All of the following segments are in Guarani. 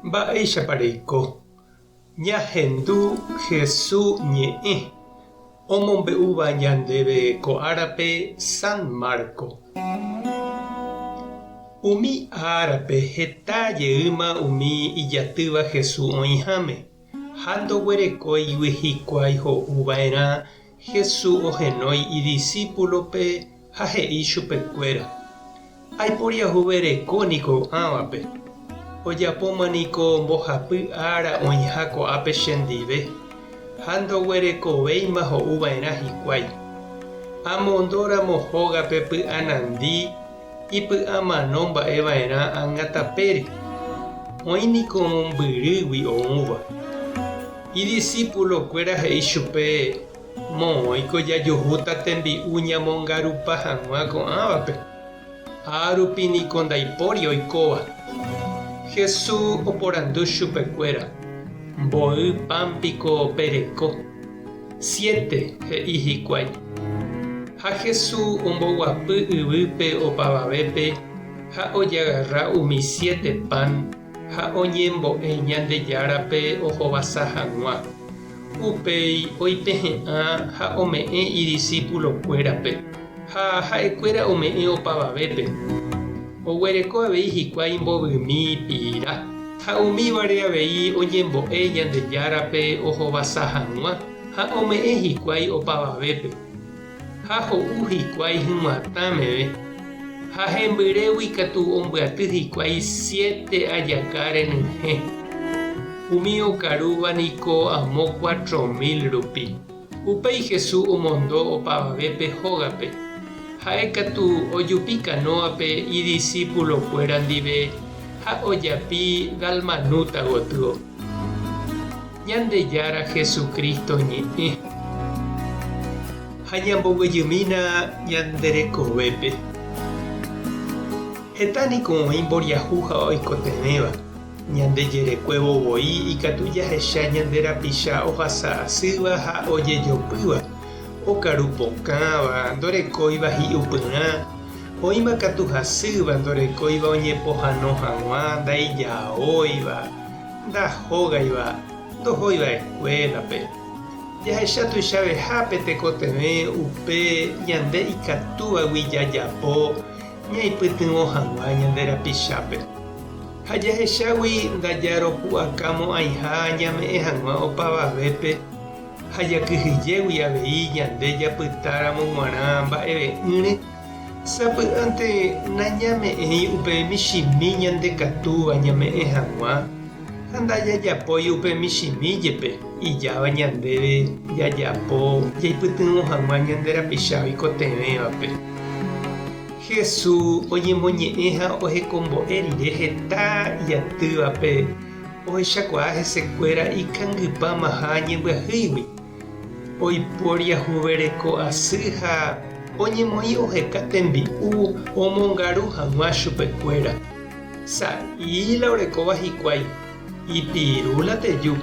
Mba'éichapa reiko? Ñahendu Hesu ñe'ẽ omombe'úva ñandéve ko árape San Marco. Umi árape heta jeýma umi ijatýva Hesu oĩháme, ha ndoguerekóigui hikuái ho'u va'erã Hesu ohenói idisípulope ha he'i chupekuéra, Aiporiahuvereko niko ãvape. Ojapóma niko mbohapy ára oĩha ko'ápe chendive, ha ndoguerekovéima ho'u va'erã hikuái. Amondóramo hógape py'anandi ipy'amano mba'e va'erã ág̃a tapére. Oĩ niko mombyrýgui oúva. Idisípulokuéra he'i chupe, Moõiko jajuhúta tembi'u ñamongarupa hag̃ua ko'ãvape? Árupi niko ndaipóri oikóva. Jesús oporandu chupekuéra, Mboy pan piko pereko? Siete, he'i hikuái. Ha Jesús omboguapy yvýpe opavavépe ha ojagarra umi siete pan ha oñembo'e Ñandejárape ohovasa hag̃ua. Upéi oipehe'ã ha ome'ẽ idisípulokuérape, ha ha'ekuéra ome'ẽ opavavépe. Oguereko avei hikuái mbovymi pira, ha umívare avei oñembo'e Ñandejárape ohovasa hag̃ua ha ome'ẽ hikuái opavavépe. Ha ho'u hikuái hyg̃uatã meve, ha hembyrégui katu ombyaty hikuái siete ajaka renyhẽ. Umi okarúva niko amo 4000 rupi. Upéi Jesús omondo opavavépe hógape. Ha'e katu ojupi kanóape idisípulokuéra ndive ha ojapi Dalmanúta gotyo. Ñandejára Jesucristo ñe'ẽ. Ha ñamboguejymína ñande rekovépe. Heta niko oĩ mboriahu ha oikotevẽva. Ñande jerekuévo voi ikatu jahecha ñande rapicha ohasa asýva ha ojejopýva, okaru pokãva, ndorekóiva hi'upyrã, oĩma katu hasýva ndorekóiva oñepohano hag̃ua, ndaijaóiva. Ndahógaiva, ndohóiva eskuélape. Jahecha tuichaveha pe tekotevẽ upe ñande ikatúvagui jajapo ñaipytyvõ hag̃ua ñande rapichápe. Ha jahechágui ndajaropu'akamo'ãiha ñame'ẽ hag̃ua opavavépe ha jakyhyjégui avei ñande japytáramo g̃uarã mba'eve'ỹre, Sapy'ánte nañame'ẽi upe michĩmi ñandekatúva ñame'ẽ hag̃ua ha ndajajapói upe michĩmi jepe ijáva ñandéve jajapo jaipytyvõ hag̃ua ñande rapicha oikotevẽvape. Jesús oñemoñe'ẽ ha ohekombo'e rire heta ijatývape ohechakuaa hesekuéra ikangypamaha ñembyahýigui. Oiporiahuvereko asy ha oñemoĩ oheka tembi'u omongaru hag̃ua chupekuéra. Sa'i la orekóva hikuái, ipiru la teju.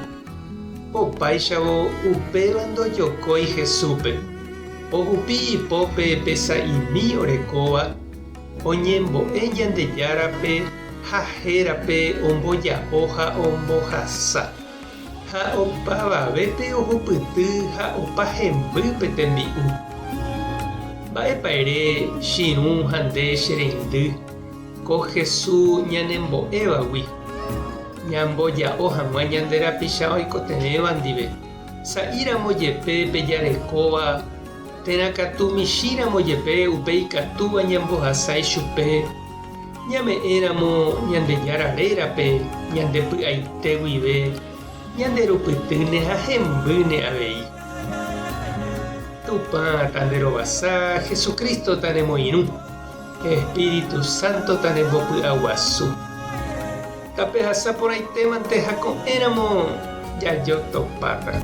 Opáichavo upéva ndojokói Jesúspe. Ohupi ipópe pe sa'imi orekóva, oñembo'e Ñandejárape ha hérape omboja'o ha ombohasa. Ha opavavépe ohupyty ha opa hemby pe tembi'u. Mba'épa ere chirũ ha nde che reindy ko Hesu ñanembo'évagui, ñamboja'o hag̃ua ñande rapicha oikotevẽva ndive, sa'íramo jepe pe jarekóva térã katu michĩramo jepe upe ikatúva ñambohasa ichupe Ñame'ẽramo Ñandejára rérape ñande py'aite guive, ñanderupytýne ha hembýne avei. Tupã tanderovasa, Jesucristo tanemoirũ, Espíritu Santo tanembopy'aguasu. Tapehasa porãitémante ha ko'ẽramo jajotopáta.